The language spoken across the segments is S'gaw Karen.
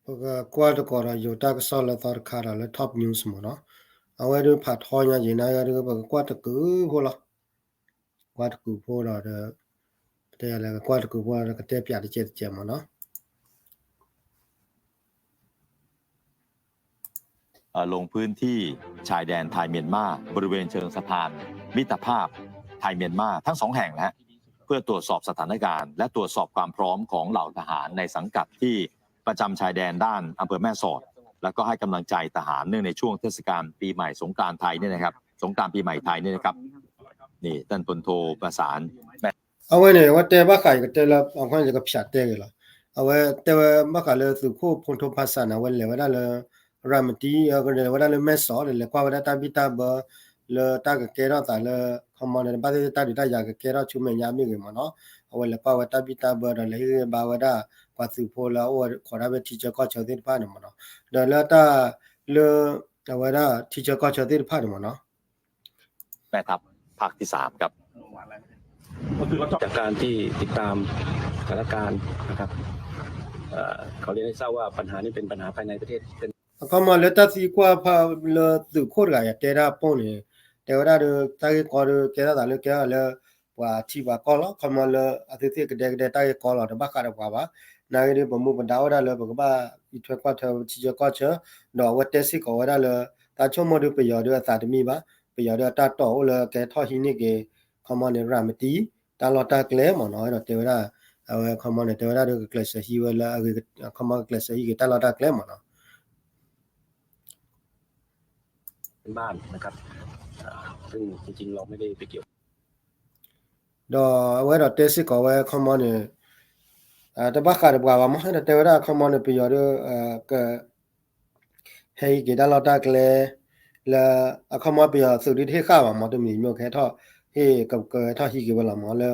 ပကကွၢ်သကိးဒီးယိၤတၢ်ကစီၣ်လၢသီတခါဒီးလၢ top news မ့ၢ်နီၤ, အဝဲဒုးဖးထီညါယံၤနၤဒီး ပကကွၢ်တကုာ်ဖိလီၤ. ကွၢ်တကုာ်ဖိဒီး တဲလဲၤကွၢ်တကုာ်ဖိဒီးကတဲပၠးတကဲးတကဲးမ့ၢ်နီၤ. ลงพื้นที่ชายแดนไทยเมียนมาบริเวณเชิงสะพานมิตรภาพไทยเมียนมาทั้งสองแห่งนะฮะเพื่อตรวจสอบสถานการณ์และตรวจสอบความพร้อมของเหล่าทหารในสังกัดที่ประจำชายแดนด้านอำเภอแม่สอด แล้วก็ให้กำลังใจทหารเนื่องในช่วงเทศกาลปีใหม่สงกรานต์ไทยเนี่ยนะครับสงกรานต์ปีใหม่ไทยเนี่ยนะครับนี่ท่านพลโทประสาน အဝဲန့ၣ် အဝဲတဲဘၣ်ဃး ယကတဲလၢ အခီယကဖၠးတဲဂ့ၤလီၤ. အဝဲတဲဝဲဘၣ်ဃးလၢသုးခိၣ်ဖိထိဖးစးန့ၣ် အဝဲလဲၤဝဲဒၣ်လၢ ရၤမတံ လဲၤဝဲဒၣ်လၢမဲၢ်စီး ဒီးလဲၤကွၢ်ဝဲဒၣ်တၢ်ဘံၣ်တၢ်ဘၢ လၢတၢ်ကကဲထီၣ်သးလၢ ခီမီန့ၣ် ဘၣ်သ့ၣ်သ့ၣ်တၢ်ဒုးတၢ်ယၤကကဲထီၣ်ဆူမဲာ်ညါမ့ၢ်ဂ့ၤမ့ၢ်နီၤ, အဝဲလဲၤကွၢ်ဝဲတၢ်ဘံၣ်တၢ်ဘၢဒီးလဲၤဟ့ၣ်ဂံၢ်ဘါဝဲဒၣ် ပှၤသုးဖိလၢအအိၣ်ခိးဒၣ်ဖဲထံဆၢကီၢ်ဆၢသ့ၣ်တဖၣ်န့ၣ်မ့ၢ်နီၤ, ဒီးလၢတၢ်လၢ အဝဲဒၣ်ထံဆၢကီၢ်ဆၢသ့ၣ်တဖၣ်န့ၣ်မ့ၢ်နီၤ แม่ทัพภาคที่สามครับ จากการที่ติดตามสถานการณ์นะครับเอ่อขอเรียนให้ทราบว่าปัญหานี้เป็นปัญหาภายในประเทศเป็น အခီမီလၢတၢ်သံကွၢ်ဖးလၢသုးခိၣ်တဂၤ ယတဲတၢ်ပိၢ်န့ၣ် တဲဝဲဒၣ်ဒီး တၢ်ဂ့ၢ်ကီဒီး ကဲထီၣ်သးလၢကဲထီၣ်လၢ ပှၤထံပှၤကီၢ်လီၤ. အခီမီလၢအသုသ့ၣ်ကဒဲကဒဲတၢ်ဂ့ၢ်ကီလီၤ တဘၣ်ဃးဒီးပှၤဘၣ်. နာ်ဂ့ၤဒီး ပမူပဒါအိၣ်ဒၣ်လၢပကဘၣ်အံးထွဲကွၢ်ထွဲထံဆၢကီၢ်ဆၢ, ဒီးအဝဲတဲစ့ၢ်ကီးဝဲဒၣ်လၢ သးဆိကမိၣ်ဒီးပယီၤဒီးအသးတမံဘၣ်, ပယီၤဒီးအတၢ်တီၢ်အိၣ်လၢကဟဲထီၣ်ဟံးန့ၢ်က့ၤ ခီမီန့ၣ် ရၤမတံ တၢ်လီၢ်တၢ်ကျဲမ့ၢ်နီၤ, ဒီးတဲဝဲဒၣ် အဝဲခီမီန့ၣ် တဲဝဲဒၣ်ဒီးကကျဲးစၢးဟံးဝဲလၢအဂ့ၤ ခီမီကကျဲးစၢးဟံးက့ၤတၢ်လီၢ်တၢ်ကျဲမ့ၢ်နီၤ บ้านนะครับ ซึ่งจริงๆ เราไม่ได้ไปเกี่ยว ဒီးအဝဲဒၣ်တဲစ့ၢ်ကီးဝဲခီမီန့ၣ် တဘၣ်ဃးဒီးပှၤဘၣ်မ့ၢ် ဒီးတဲဝဲဒၣ်ခီမီန့ၣ် ပယီၤဒီး က ဟဲဟံးက့ၤတၢ်လီၢ်တၢ်ကျဲ လၢ အခီမီပယီၤသုးဒုးတဟ့ၣ်ဃာ်ဘၣ်မ့ၢ် တမံၤမ့ၢ်ကဟဲထီၣ် ဟ့ၣ်ကဟဲထီၣ်ဟံးက့ၤဝဲလီၤမ့ၢ် လၢ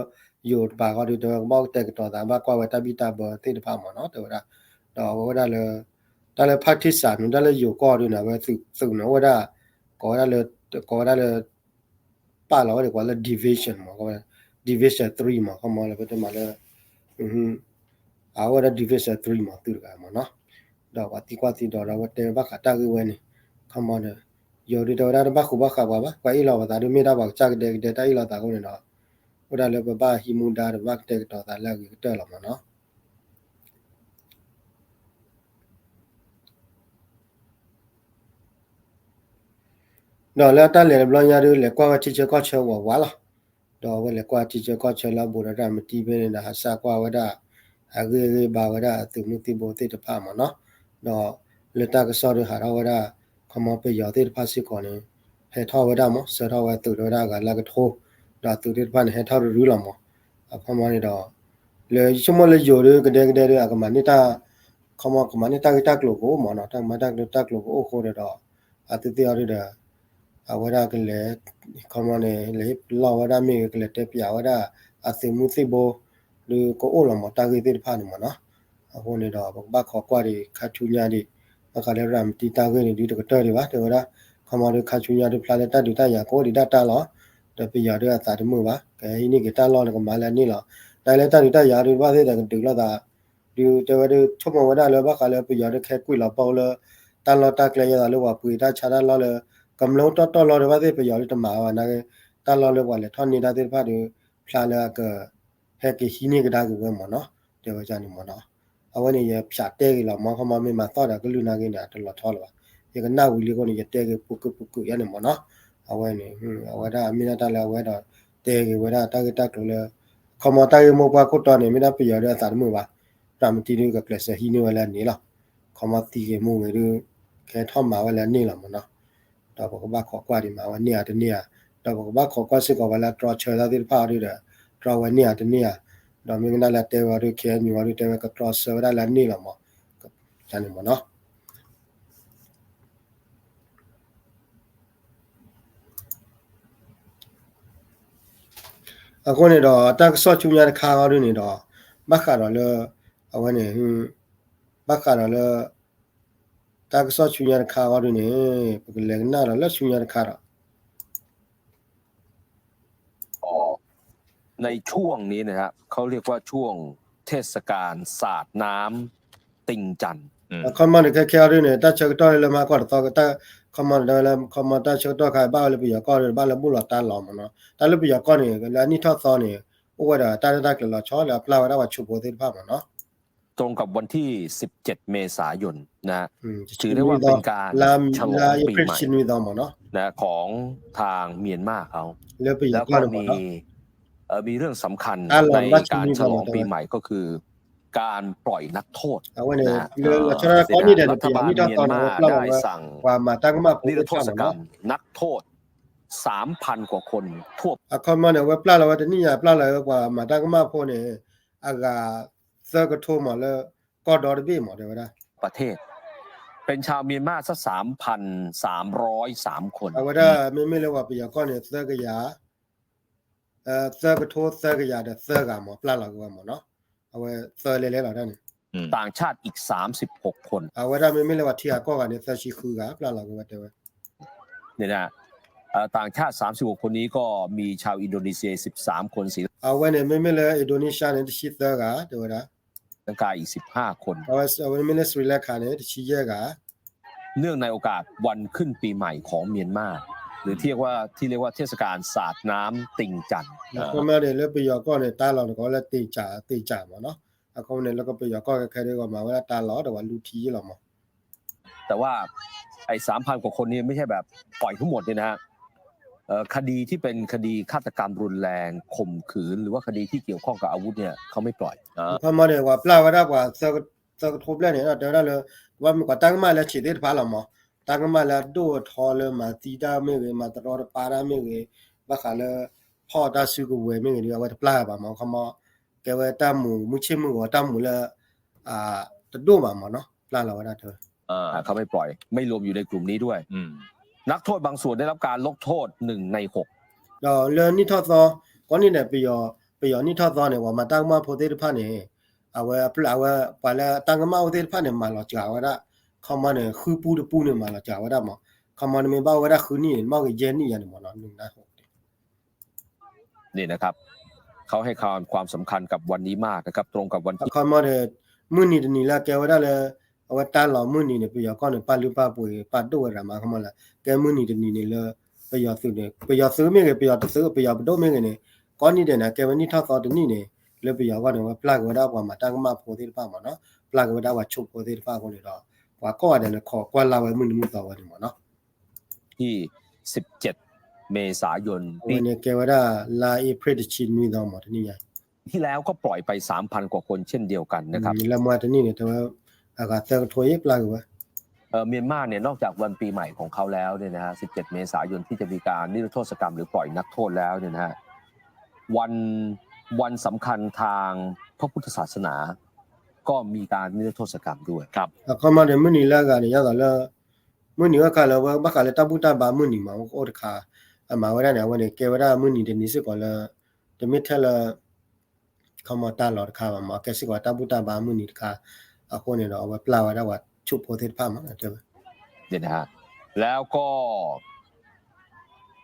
ယိၤတပၤဃီဒီး တဲဝဲကဘၣ်တဲာ်ကတီၤသး ဘၣ်ကွၢ်ဝဲတၢ်ဘံၣ်တၢ်ဘၢသ့ၣ်တဖၣ်မ့ၢ်နီၤ တဲဝဲဒၣ် ဒီးအဝဲဒၣ်လၢ တၢ်လၢဖးထံစးန့ၣ် တၢ်လၢယိၤကီၢ်ဒုးန့ၣ် အဝဲသုးန့ၣ်အိၣ်ဝဲဒၣ် ကိးဝဲဒၣ်လၢ ကိးဝဲဒၣ်လၢ ပာ်လီၤဝဲဒၣ်ကွၢ်လၢ division မ့ၢ် division three မ့ၢ် ခီမီလၢပတဲမးလၢ အဝဲဒၣ် division three မ့ၢ်သုးတဂၤမ့ၢ်နီၤ ဒီးပှၤသံကွၢ်သံဒိးဒီး အဝဲတဲဘၣ်ဃးတၢ်ဂ့ၢ်ဝဲန့ၣ် ခီမီဒီး ယိၤဒုးတဲဝဲဒၣ်တဘၣ်ဃူဘၣ်ဃးပှၤဘၣ် ပှၤအ့ၣ်လိာ်ပသးဒုးမ့ၢ်ဒၣ်ပှၤကစၢ်ကဒဲကဒဲတၢ်အ့ၣ်လိာ်သးအဃိန့ၣ်ဒီး အိၣ်ဒၣ်လၢပဘၣ်ဟံးမူဒါဒီး ပဘၣ်ကတဲာ်ကတီၤသးလၢအဂ့ၤကတၢၢ်လီၤမ့ၢ်နီၤ ဒီးလၢတၢ်လဲၤတဘျီညါဒုး လဲၤကွၢ်ဝဲထံဆၢကီၢ်ဆၢဝးဝးလီၤ. ဒီးအဝဲလဲၤကွၢ်ထံဆၢကီၢ်ဆၢလၢအဘူးဒီးရၤမတံဖဲန့ၣ်ဒီး ဟးစၢ်ကွၢ်ဝဲဒၣ် အဂ့ၢ်အဂ့ၢ်ဘၣ်ဝဲဒၣ်အသုးမုၢ်သံၣ်ဘိသ့ၣ်တဖၣ်မ့ၢ်နီၤ. ဒီးလၢတၢ်ကစီၣ်ဒုးဟးထီၣ်ဝဲဒၣ် ခီမီပယီၤသ့ၣ်တဖၣ်စ့ၢ်ကီးန့ၣ် ဟဲထီၣ်ဝဲဒၣ်မ့ၢ် ဆှၢထီၣ်ဝဲသုးဒီးဝဲဒၣ်အဂၤလၢကထိ ဒီးအသုးသ့ၣ်တဖၣ်န့ၣ် ဟဲထီၣ်တရုလီၤမ့ၢ် အခီမီန့ၣ်ဒီး လၢယဆိကမိၣ်လၢယိၤဒုးကဒဲကဒဲဒုး အကမၤန့ၢ်တၢ် ခီမီကမၤန့ၢ်တၢ်ဂ့ၢ်တၢ်ကျိၤကအိၣ်မ့ၢ်နီၤ တၢ်ကမၤတၢ်ဂ့ၢ်တၢ်ကျိၤကအိၣ်အဃိဒီး အသုသ့ၣ်အီၤဒုးဒီး အဝဲဒၣ်ကလဲၤ ခီမီန့ၣ် လဲၤဟ့ၣ်ပလီၢ်ဝဲဒၣ်မ့ၢ်ဂ့ၤ ကလဲၤတဲပၠးဝဲဒၣ် အသုးမုၢ်သံၣ်ဘိ ဒုးကအိၣ်လီၤမ့ၢ်တၢ်ဂ့ၢ်သ့ၣ်တဖၣ်န့ၣ်မ့ၢ်နီၤ. အဃိန့ၣ်ဒီး ပကဘၣ်ခိးကွၢ်ဒံးခါဆူညါဒံး ဘၣ်ဃးလၢရၤမတံတၢ်ဂ့ၢ်န့ၣ် ဒုးတကတၢၢ်ဒံးဘၣ် တဲဝဲဒၣ် ခီမီဒုးခါဆူညါဒုးဖျါလၢတၢ်ဒုးတၢ်ယၤကအိၣ်ဒံးဒၣ်တၢ်လီၤ. ဒီးပယီၤဒုးအသးတမုာ်ဘၣ် ကဟဲဟံးန့ၢ်က့ၤတၢ်လီၢ်လၢကမၤလၢအန့ၢ်လီၤ. တၢ်လၢတၢ်ဒုးတၢ်ယၤဒုးဘၣ်သ့ၣ်ဒီးကဒုးလိာ်သး ဒုးတဲဝဲဒုးဆိကမိၣ်ဝဲဒၣ်လၢဘၣ်ဃးလၢပယီၤဒုးကဟဲကွံာ်လီၤဘၣ်လၢ တၢ်လီၢ်တၢ်ကျဲယဲသိးလၢပှၤပှ့ၤတၢ်ဆါတၢ်လီၢ်လၢ ကမျၢၢ်တီၢ်တီၢ်လီၢ်ဒုးဘၣ်သ့ၣ်ပယီၤဒုးတမၤဝဲနာ်က့ တၢ်လီၢ်လၢပှၤလဲၤထီၣ်န့ၢ်တၢ်သ့ၣ်တဖၣ်ဒုး ဖျါလၢအက ဟဲက့ၤဟံးန့ၢ်ကဒါက့ၤဝဲမ့ၢ်နီၤ တဲဝဲန့ၣ်မ့ၢ်နီၤ. အဝဲန့ၣ်ယဖၠးတဲဂ့ၤလီၤမ့ၢ် ခီမီမ့ၢ်မၤသီၣ်ဒီးကလုၢ်နာ်က့န့ၣ် အတလီၤဆီလၢၤဘၣ်. ယကနၣ်ဝံၤလံအဃိန့ၣ် ယတဲဂ့ၤပူၤကုာ်ပူၤကုာ်ယါန့ၣ်မ့ၢ်နီၤ. အဝဲန့ၣ် အဝဲဒၣ်မ့ၢ်ဒၣ်တၢ်လၢအဝဲဒီးတဲဂ့ၤဝဲဒၣ်တၢ်ဂ့ၢ်တၢ်ကျိၤလၢ ခီမီတၢ်ဂ့ၢ်မိၢ်ပှၢ်ခိၣ်တီန့ၣ် မ့ၢ်ဒၣ်ပယီၤဒုးအသးတမုာ်ဘၣ်. ရၤမတံဒုးကကျဲးစၢးဟံးန့ၢ်ဝဲလၢအန့ၢ်လီၤ. ခီမီသံဂ့ၤမူဂ့ၤဒုး ကဟဲထီၣ်မၤဝဲလၢအန့ၢ်လီၤမ့ၢ်နီၤ. ဒီးပကဘၣ်ခိးကွၢ်ဒံးမးဝဲန့ၢ်ဧါတန့ၢ်ဧါ, ဒီးပကဘၣ်ခိးကွၢ်စ့ၢ်ကီးဝဲလၢတြီဆၢတၢ်သ့ၣ်တဖၣ်အီၤဒုးဒီး တြီဝဲန့ၢ်ဧါတန့ၢ်ဧါ, ဒီးမ့ၢ်ကနၣ်လၢတဲဝဲအီၤဒုး ခဲအံၤအီၤဒုး တဲဝဲကတြီဆၢဝဲဒၣ်လၢအန့ၢ်လီၤမး, န့ၣ်မ့ၢ်နီၤ. အဃိန့ၣ်ဒီး တၢ်ကစီၣ်ဆူညါတခါအီၤဒုးန့ၣ်ဒီး ဘၣ်ဃးဒီးလၢ အဝဲန့ၣ် ဘၣ်ဃးဒီးလၢ တၢ်ကစီၣ်ဆူညါတခါအီၤဒုးန့ၣ် ပကလဲၤကနၣ်ဒီးလၢဆူညါတခါဒီး ในช่วงนี้นะครับเขาเรียกว่าช่วงเทศกาลสาดน้ำติงจันทร์ ခီမီန့ၣ် ခဲခဲအံၤဒ်န့ၣ် တၢ်ဆၢကတီၢ်လၢမၤကီၢ်တသီ ခီမီန့ၣ် တဝဲလၢ ခီမီတၢ်ဆၢကတီၢ်ခါ ဘၣ်ဝဲလၢပယီၤကီၢ်ဒီး ဘၣ်လၢဘူၣ်လီၤတၢ်လီၤမ့ၢ်နီၤ. တၢ်လၢပယီၤကီၢ်န့ၣ် လၢအနံၣ်ထီၣ်သီန့ၣ် အိၣ်ဝဲဒီးတၢ်ရဲၣ်တၢ်ကျဲၤလီၤဆီလၢအပျၢ်ဝဲဒၣ်ပှၤဆိၣ်ဖိသ့ၣ်တဖၣ်မ့ၢ်နီၤ. ตรงกับวันที่สิบเจ็ด เมษายน นะ ถือได้ว่าเป็นการฉลองปีใหม่ นะ ของทางเมียนมาเขา แล้วก็มี เอ่อ มีเรื่องสำคัญในการฉลองปีใหม่ก็คือ การปล่อยนักโทษ รัฐบาลเมียนมาได้สั่งนิรโทษกรรมนักโทษ สามพัน กว่าคนทั่ว အခီမီန့ၣ် အဝဲပျၢ်လီၤဝဲတနံၣ်ညါ ပျၢ်လီၤဝဲတနံၣ်ညါ ပျၢ်လီၤဝဲပှၤမၤတၢ်ကမၣ်ဖိန့ၣ် အဂၤသၢကထိမးလၢ ကီၢ်ဒီတဘ့ၣ်မး တဲဝဲဒၣ် ประเทศ เป็นชาวเมียนมาซะ สามพันสามร้อยสาม คน အဝဲဒၣ်မ့မ့ၢ်လၢပှၤပယီၤကီၢ်န့ၣ် သၢကယၤ သၢကထိသၢကယၤဒီးသၢဂၤမး ပျၢ်လီၤက့ၤဝဲမးနီၤ. အဝဲသၢလဲၤလဲၤလီၤဒၣ်န့ၣ် ต่างชาติอีก สามสิบหก คน အဝဲဒၣ်မ့မ့ၢ်လၢပှၤထံဂၤကီၢ်ဂၤန့ၣ် သၢဆံဃုဂၤ ပျၢ်လီၤက့ၤဝဲတဲဝဲ เนี่ยนะ เอ่อ ต่างชาติ สามสิบหก คนนี้ก็มีชาวอินโดนีเซีย สิบสาม คน ศรี အဝဲန့ၣ် မ့မ့ၢ်လၢ Indonesia န့ၣ် တဆံသၢဂၤ တဲဝဲဒၣ် ลังกาอีก สิบห้า คน အဝဲမ့မ့ၢ်လၢ Sri Lanka န့ၣ် တဆံယဲၢ်ဂၤ เนื่องในโอกาสวันขึ้นปีใหม่ของเมียนมา หรือที่เรียกว่าที่เรียกว่าเทศกาลสาดน้ำติงจันทร์ အခီမီန့ၣ် လၢပယီၤကီၢ်န့ၣ် တၢ်လီၢ်န့ၣ် ကိးလၢ တိင်ၠၣ် တိင်ၠၣ် မးနီၤ. အခီမီန့ၣ် လၢကပယီၤကီၢ်ခဲခဲဒ်ကီး မၤဝဲဒၣ်တၢ်လီၢ် ဒီးဝဲလူထံယ့ၣ်လီၤမး แต่ว่าไอ้สามพันกว่าคนนี่ไม่ใช่แบบปล่อยทั้งหมดเนี่ยนะฮะ เอ่อ คดีที่เป็นคดีฆาตกรรมรุนแรงข่มขืนหรือว่าคดีที่เกี่ยวข้องกับอาวุธเนี่ยเขาไม่ปล่อย အခီမီန့ၣ် ပှၤပျၢ်ဝဲဒၣ်ပှၤသၢကထိဘျဲၣ်န့ၣ် တဲဝဲဒၣ်လၢ ပှၤမ့ၢ်ကွၢ်တၢ်ကမၣ်လၢဆံးသ့ၣ်တဖၣ်လီၤမး တၢ်ကမၣ်လၢအဒိၣ်အထီလၢမၤသံတၢ်မ့ၢ်ဂ့ၤ မၤတရီတပါတၢ်မ့ၢ်ဂ့ၤ ဘၣ်ဃးလၢ ဖီၣ်တၢ်စုကဝဲၤမ့ၢ်ဂ့ၤဒီး အဝဲတပျၢ်ဘၣ်မး အခီမီ ကဲဝဲတၢ်မူး မုၢ်ဆ့ၣ်မုၢ်ဂီၤတၢ်မူးလၢ တဒိၣ်ဘၣ်မးနီၤ ပျၢ်လီၤဝဲဒၣ်တဲဝဲ อ่า เขาไม่ปล่อย ไม่รวมอยู่ในกลุ่มนี้ด้วย อืม นักโทษบางส่วนได้รับการลดโทษหนึ่งในหก ဒီးလၢနံၣ်ထီၣ်သီ ကိးနံၣ်န့ၣ် ပယီၤ ပယီၤနံၣ်ထီၣ်သီန့ၣ် ပှၤမၤတၢ်ကမၣ်ဖိသ့ၣ်တဖၣ်န့ၣ် အဝဲ အဝဲ ပှၤလၢတၢ်ကမၣ်အိၣ်သ့ၣ်တဖၣ်န့ၣ် မၤလီၤစှၤဝဲဒၣ် ခီမီန့ၣ် ဃုပူတပူန့ၣ် မၤလီၤစှၤဝဲဒၣ်မး ခီမီန့ၣ် မ့ၢ်ဘၣ်အိၣ်ဝဲဒၣ်ဃုနံၣ်န့ၣ် မ့ၢ်ကယဲၢ်နံၣ်ယါန့ၣ်မးနီၤ နံၣ်နၢ်ဟူး นี่นะครับ เขาให้ความสำคัญกับวันนี้มากนะครับ ตรงกับวันที่ အခီမီန့ၣ် မုၢ်နံၤတနံၤလၢကဲဝဲဒၣ်လၢ အဝဲတၢ်လီၢ်မုၢ်နံၤန့ၣ် ပယီၤကီၢ်န့ၣ် ပာ်လုၢ်ပာ်ပှ့ၤ ပာ်ဒိၣ်ဝဲဒၣ်မး အခီမီလၢ ကဲမုၢ်နံၤတနံၤန့ၣ်လၢ ပယီၤသုးန့ၣ် ပယီၤသုးမ့ၢ်ဂ့ၤ ပယီၤတသုး ပယီၤပဒိၣ်မ့ၢ်ဂ့ၤန့ၣ် ကိးနံၣ်ဒဲးန့ၣ် ကဲဝဲနံၣ်ထီၣ်သီတနံၣ်န့ၣ် လၢပယီၤကီၢ်န့ၣ် ဝဲပျၢ်က့ၤဝဲဒၣ်ပှၤမၤတၢ်ကမၣ်ဖိသ့ၣ်တဖၣ်မးနီၤ ပျၢ်က့ၤဝဲဒၣ်ပှၤဆိၣ်ဖိသ့ၣ်တဖၣ်အဃိန့ၣ်ဒီး ပှၤကိးဂၤဒဲးန့ၣ် ခိးကွၢ်လၢ်ဝဲမုၢ်နံၤမုၢ်သီဝဲန့ၣ်မးနီၤ ที่ สิบเจ็ด เมษายน အဝဲန့ၣ်ကဲဝဲဒၣ် လါအ့ဖြ့ၣ်တဆံနွံသီမး တနံၣ်ညါ ที่แล้วก็ปล่อยไป สามพัน กว่าคนเช่นเดียวกันนะครับ လၢမွါတနံၣ်န့ၣ် တဲဝဲ အဂၤသၢကထိယဲၢ်ပျၢ်က့ၤဝဲ เอ่อ เมียนมาเนี่ยนอกจากวันปีใหม่ของเขาแล้วเนี่ยนะฮะ สิบเจ็ด เมษายนที่จะมีการนิรโทษกรรมหรือปล่อยนักโทษแล้วเนี่ยนะฮะ วัน วันสำคัญทางพระพุทธศาสนาก็มีการนิรโทษกรรมด้วย ครับ အခီမီန့ၣ် မုၢ်နံၤလၢအဂၤန့ၣ် ယသးလၢ မုၢ်နံၤဝဲခါလၢဝဲ ဘၣ်ဃးလၢတၢ်ဘူၣ်တၢ်ဘါမုၢ်နံၤမး အိၣ်တခါ အမၤဝဲဒၣ်န့ၣ် အဝဲန့ၣ် ကဲဝဲဒၣ်မုၢ်နံၤတနံၤစ့ၢ်ကီးလၢ တမ့ၢ်ထဲလၢ ခီမီတၢ်လီၢ်တခါဘၣ်မး ကဲစ့ၢ်ကီးတၢ်ဘူၣ်တၢ်ဘါမုၢ်နံၤတခါ အဃိန့ၣ်ဒီး အဝဲပျၢ်ဝဲဒၣ်ပှၤဆိၣ်ဖိသ့ၣ်တဖၣ်မး တဲဝဲ เนี่ยนะฮะ แล้วก็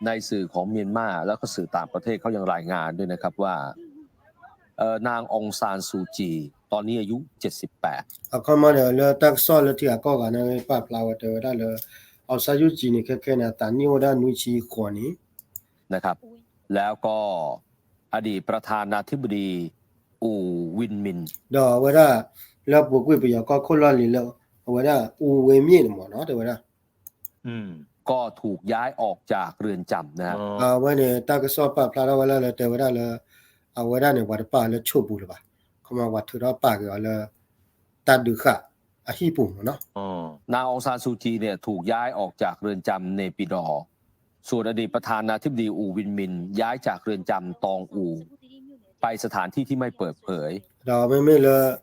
ในสื่อของเมียนมาแล้วก็สื่อต่างประเทศเขายังรายงานด้วยนะครับว่า เอ่อ นางองซานซูจี ตอนนี้อายุ เจ็ดสิบแปด အခီမီန့ၣ် လၢတၢ်ကစီၣ်လၢထံဂၤကီၢ်ဂၤန့ၣ် ပာ်ဖျါဝဲတဲဝဲဒၣ်လၢ အောင်ဆန်းစုကြည် န့ၣ် ခဲခဲန့ၣ် အသးနံၣ်အိၣ်ဝဲဒၣ်နွံဆံဃိးနံၣ် นะครับ แล้วก็อดีตประธานาธิบดีอู่วินมิน ဒီးအဝဲဒၣ် လၢပူၤကွံာ်ပယီၤကီၢ်ခိၣ်လီၢ်လံၤလၢ အဝဲဒၣ် အူဝ့မ့ၣ်န့ၣ်မးနီၤ တဲဝဲဒၣ် ก็ถูกย้ายออกจากเรือนจำ นะฮะ အဝဲန့ၣ် တၢ်ကစီၣ်ပာ်ဖျါထီၣ်ဝဲဒၣ်လၢတဲဝဲဒၣ်လၢ အဝဲဒၣ်န့ၣ် ပှၤတပာ်အီၤလၢဆိၣ်ပူၤလၢၤဘၣ် ခီမီပှၤထုးထီၣ်ပာ်က့ၤအီၤလၢ တၢ်ဒုးဃာ်အဟံၣ်ပူၤမးနီၤ นางองซานซูจีเนี่ยถูกย้ายออกจากเรือนจำเนปิดอร์ ส่วนอดีตประธานาธิบดีอูวินมินย้ายจากเรือนจำตองอูไปสถานที่ที่ไม่เปิดเผย ဒီးမ့မ့ၢ်လၢ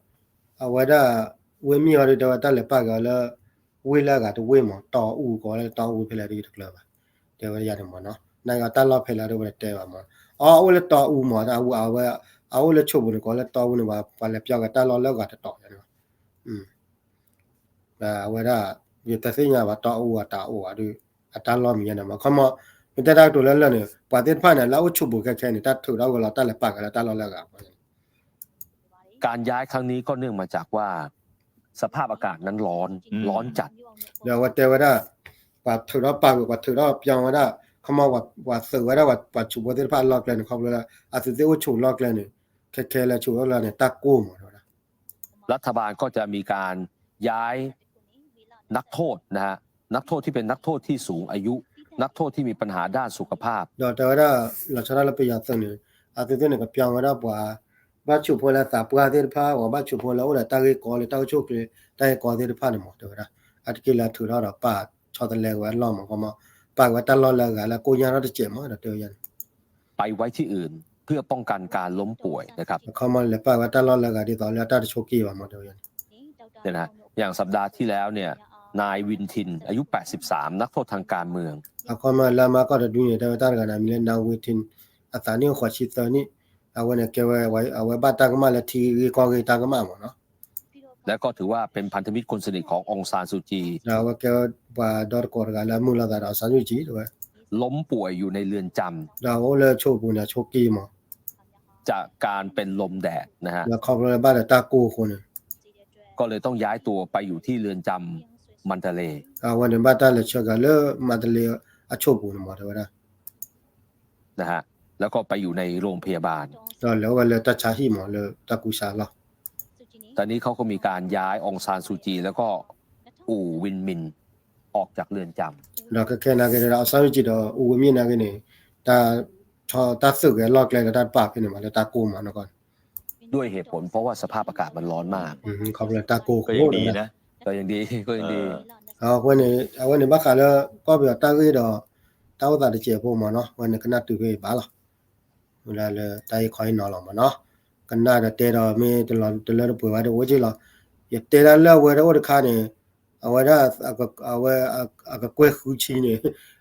အဝဲဒၣ် ဝ့မ့ၣ်အီၤဒီး တဲဝဲတၢ်လဲၤပာ်က့ၤအီၤလၢ ဝ့ၢ်လၢအဂၤတဝ့ၢ်မး တီအူကိးလၢတီအူဖဲလဲၣ်ဒီးတကျၢၤဘၣ် တဲဝဲဒၣ်ယၤန့ၣ်မးနီၤ နာ်က့တၢ်လီၢ်ဖဲလဲၣ်ဒီးဝဲတတဲဘၣ်မး အအိၣ်လၢတီအူမး အဝဲ အအိၣ်လၢဆိၣ်ပူၤန့ၣ် ကိးလၢတီအူန့ၣ် ပှၤလဲၤပျီက့ၤတၢ်လီၢ်လၢအဂၤတတီၤယၤန့ၣ် အဝဲဒၣ် ယတသ့ၣ်ညါဘၣ် တီအူအတၢ်အိၣ်ဘၣ်ဒီး အတၢ်လီၢ်မံၤညါန့ၣ်မး ခီမီ မ့ၢ်တဲတၢ်ကတိၤလၢလၢာ်န့ၣ် ပှၤသ့ၣ်တဖၣ်န့ၣ် လၢအအိၣ်ဆိၣ်ပူၤခဲခဲန့ၣ် တၢ်ထုးထီၣ်ဝဲလီၤ တၢ်လဲၤပာ်က့ၤလၢတၢ်လီၢ်လၢအဂၤ การย้ายครั้งนี้ก็เนื่องมาจากว่า สภาพอากาศนั้นร้อน ร้อนจัด ဒီးအဝဲတဲဝဲဒၣ် ပှၤထုးထီၣ်ပာ်ဝဲ ပှၤထုးထီၣ်ပျီဝဲဒၣ် ခီမီ ပှၤသုးဝဲဒၣ် ပှၤဆူးဖိသ့ၣ်တဖၣ်အလီၢ်ကျဲန့ၣ် ခီဖျိလၢ အသုးသ့ၣ်အိၣ်ဆူးလီၢ်ကျဲန့ၣ် ခဲခဲလၢာ်ဆူးလီၢ်ကျဲန့ၣ် တၢ်ကိၢ်မး တဲဝဲဒၣ် รัฐบาลก็จะมีการย้ายนักโทษนะฮะ นักโทษที่เป็นนักโทษที่สูงอายุ นักโทษที่มีปัญหาด้านสุขภาพ ဒီးတဲဝဲဒၣ် လီၤဆီဒၣ်တၢ်လၢပယီၤသုးန့ၣ် အသုးသ့ၣ်န့ၣ် ကပျီဝဲဒၣ်ပှၤ ဘၣ်ဆူးဖိလၢသးပှၢ်သ့ၣ်တဖၣ် ပှၤဘၣ်ဆူးဖိလၢအိၣ်ဒီးတၢ်ဂ့ၢ်ကီလၢတၢ်အိၣ်ဆူၣ်ချ့ တၢ်ဂ့ၢ်ကီသ့ၣ်တဖၣ်န့ၣ်မး တဲဝဲဒၣ် အါတက့ၢ်လၢအထုးထီၣ်ဒီးပာ်ဆီတလဲက့ၤဝဲအလီၢ်မး ခီမီ ပာ်က့ၤဝဲတၢ်လီၢ်လၢအဂၤလၢကိၣ်ညါထီၣ်တစဲးမး ဒီးတဲဝဲဒၣ်န့ၣ် ไปไว้ที่อื่น เพื่อป้องกันการล้มป่วยนะครับ အခီမီလဲၤပာ်ဝဲတၢ်လီၢ်လၢအဂၤဒ်သိးလၢအတၢ်တဆိးက့ဘၣ်မး တဲဝဲန့ၣ် อย่างสัปดาห์ที่แล้วเนี่ย นายวินทิน อายุแปดสิบสาม นักโทษทางการเมือง အခီမီလၢအမၤကီၢ်တဒုန့ၣ် တဲဝဲတၢ်တဂၤန့ၣ် မံၤလၢ နၢ်ဝ့ထံ အသးနံၣ်အိၣ်ဃိးဆံသၢနံၣ် အဝဲန့ၣ်ကဲဝဲ အဝဲဘၣ်တၢ်ကမၣ်လၢထံဂ့ၢ်ကီၢ်ဂ့ၢ်တၢ်ကမၣ်မးနီၤ แล้วก็ถือว่าเป็นพันธมิตรคนสนิทขององซานซูจี ဒီးအဝဲကဲပှၤဒီတကိးတဂၤလၢအမုာ်လိာ်သးဒီး အောင်ဆန်းစုကြည် တဲဝဲ ล้มป่วยอยู่ในเรือนจำ ဒီးအအိၣ်လၢအဆိးပူၤန့ၣ် အဆိးက့မး จากการเป็นลมแดดนะฮะ ဒီးခီဖျိလၢဘၣ်ဒီးတၢ်ကိၢ်အဃိန့ၣ် ก็เลยต้องย้ายตัวไปอยู่ที่เรือนจำมันดาเลย์ အဝဲန့ၣ်ဘၣ်တၢ်လဲၤဆှၢက့ၤလၢ မန္တလေး အဆိးပူၤန့ၣ်မး တဲဝဲဒၣ် นะฮะ แล้วก็ไปอยู่ในโรงพยาบาล ဒီးလဲၤအိၣ်ဝဲလၢတၢ်ဆါဟံၣ်မး လၢတၢ်ကူစါလီၢ် ตอนนี้เขาก็มีการย้ายองซานซูจี แล้วก็อู่วินมินออกจากเรือนจำ ဒီးခဲခဲနာ်က့ဒီး အောင်ဆန်းစုကြည် ဒီး ဦးဝင်းမြင့် နာ်က့န့ၣ် တၢ် တၢ်သုးက့ၤအလီၢ်ကျဲလၢတၢ်တပာ်ဖဲန့ၣ်မး လၢတၢ်ကိၢ်မးနီၤ ด้วยเหตุผลเพราะว่าสภาพอากาศมันร้อนมาก ခီဖျိတၢ်ကိၢ်အဃိ ก็ยังดี ก็ยังดี အဝဲန့ၣ် အဝဲန့ၣ်ဘၣ်ဃးလၢ ကီၢ်ပယီၤတၢ်ဂ့ၢ်ဒီး တၢ်အိၣ်သးတစဲးဖိမးနီၤ အဝဲန့ၣ်ကနၣ်တုၤဖဲအံၤဘၣ်လီၤ ဝဲဒၣ်လၢတၢ်ဟ့ၣ်ခီဟ့ၣ်နီၤလီၤမးနီၤ ကနၣ်ဒီးတဲဒီးမ့ၢ်တလၢတပှဲၤဘၣ်ဒီးအိၣ်က့ၤလီၤ ယတဲဒၣ်လၢအဝဲဒၣ်အိၣ်တခါန့ၣ် အဝဲဒၣ် အဝဲ အကကွဲၢ်ဃုဆံန့ၣ်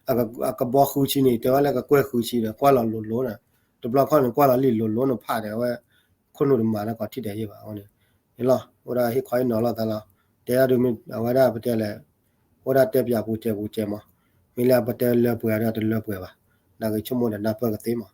အကဘီဃုဆံန့ၣ် တဲဝဲလၢကကွဲၢ်ဃုဆံဒီး ကွၢ်လီၤလိၤလိၤဒီး တဘျီခီၣ်န့ၣ် ကွၢ်လီၤလံာ်လိၤလိၤန့ၣ်ဖးဒီး အဝဲ ခိၣ်နူာ်တမၤလၢကီးထံၣ်ဒဲးယ့ၢ်ဘၣ် အဝဲန့ၣ် န့ၣ်လီၤ အိၣ်ဒၣ်ဟ့ၣ်ခီဟ့ၣ်နီၤလိာ်သးလီၤ တဲဒၣ်ဒုးမ့ၢ် အဝဲဒၣ်ပတဲလဲၣ် အိၣ်ဒၣ်တဲပၠးပူၤတဲပူၤတဲမး မ့ၢ်လၢအပတဲလၢပှဲၤဒီးတလၢပှဲၤဘၣ် နာ်က့ဆိကမိၣ်ဒီးနၢ်ပၢၢ်ကသ့မး